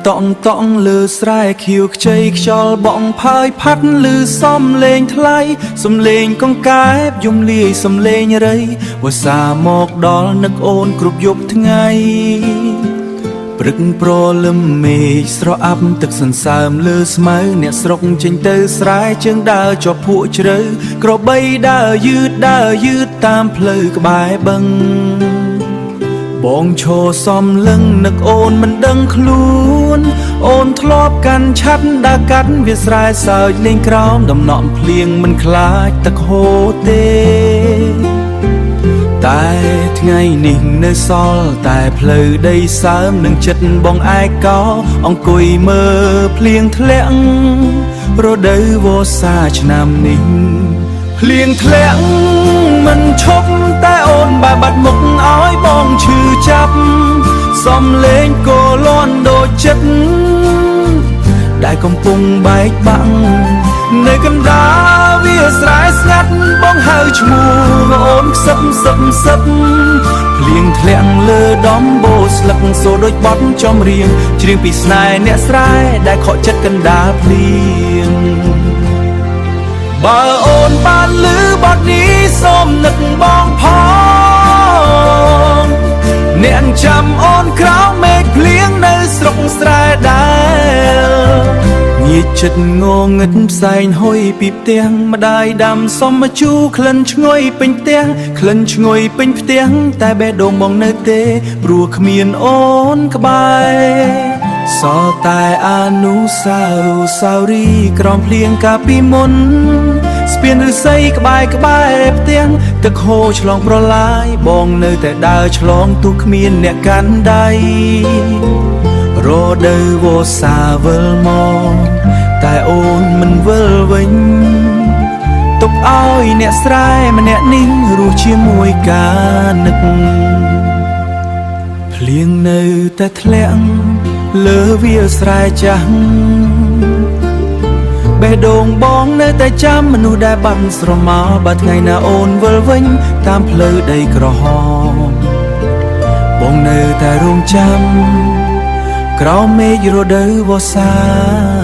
តក់តក់លើស្រែខៀវខ្ចីខ្យល់បក់ផើយផាត់លឺសំលេងថ្លៃសំលេងកង្កែបយំលាយសំលេងរៃវស្សាមកដល់នឹកអូនគ្រប់យប់ថ្ងៃព្រឹកព្រលឹមមេឃស្រអាប់ទឹកសន្សើមលើស្មៅអ្នកស្រុកចេញទៅស្រែជើងដើរជាប់ភក់ជ្រៅក្របីដើរយឺតដើរយឺតតាមផ្លូវក្បែរបឹង បងឈរសំលឹងនឹកអូនមិនដឹងខ្លួនអូនធ្លាប់កាន់ឆាត់ដើរកាត់វាស្រែសើចលេងក្រោមដំណក់ភ្លៀងមិនខ្លាចទឹកហូរទេតែថ្ងៃនេះនៅសល់តែផ្លូវដីសើមនឹងចិត្តបងឯកោអង្គុយមើលភ្លៀងធ្លាក់រដូវវស្សាឆ្នាំនេះភ្លៀងធ្លាក់មិនឈប់តែអូនបែរបាត់មុខឲ្យបងឈឺចាប់សំលេងកលន់ដូចចិត្តដែលកំពុងបែកបាក់នៅកណ្ដាលវាស្រែស្ងាត់បងហៅឈ្មោះអូនខ្សឹបសឹបសឹបភ្លៀងធ្លាក់លើដំបូលស្លឹកសូដូចបទចម្រៀងច្រៀងពីស្នេហ៍អ្នកស្រែដែលខកចិត្តកណ្ដាលភ្លៀង បើអូនបានលឺបទនេះសូមនឹកបងផងអ្នកចាំអូនក្រោមមេឃភ្លៀងនៅស្រុកស្រែដែលងាកចិត្តងងឹតផ្សែងហុយពីផ្ទះម្ដាយដាំសុំមកជូរក្លិនឈ្ងុយពេញផ្ទះក្លិនឈ្ងុយពេញផ្ទះតែបេះដូងបងនៅទេព្រោះគ្មានអូនក្បែរសល់តែអនុស្សាវរីយ៍ក្រោមភ្លៀងកាលពីមុនស្ពានឫស្សីក្បែរក្បែរផ្ទះទឹកហូរឆ្លងប្រឡាយបងនៅតែដើរឆ្លងទោះគ្មានអ្នកកាន់ដៃរដូវវស្សាវិលមកតែអូនមិនវិលវិញទុកឲ្យអ្នកស្រែម្នាក់នេះរស់ជាមួយការនឹក ភ្លៀងនៅតែធ្លាក់លើវាលស្រែចាស់បេះដូងបងនៅតែចាំមនុស្សដែលបាត់ស្រមោលបើថ្ងៃណាអូនវិលវិញតាមផ្លូវដីក្រហមបងនៅតែរងចាំក្រោមមេឃរដូវវស្សា។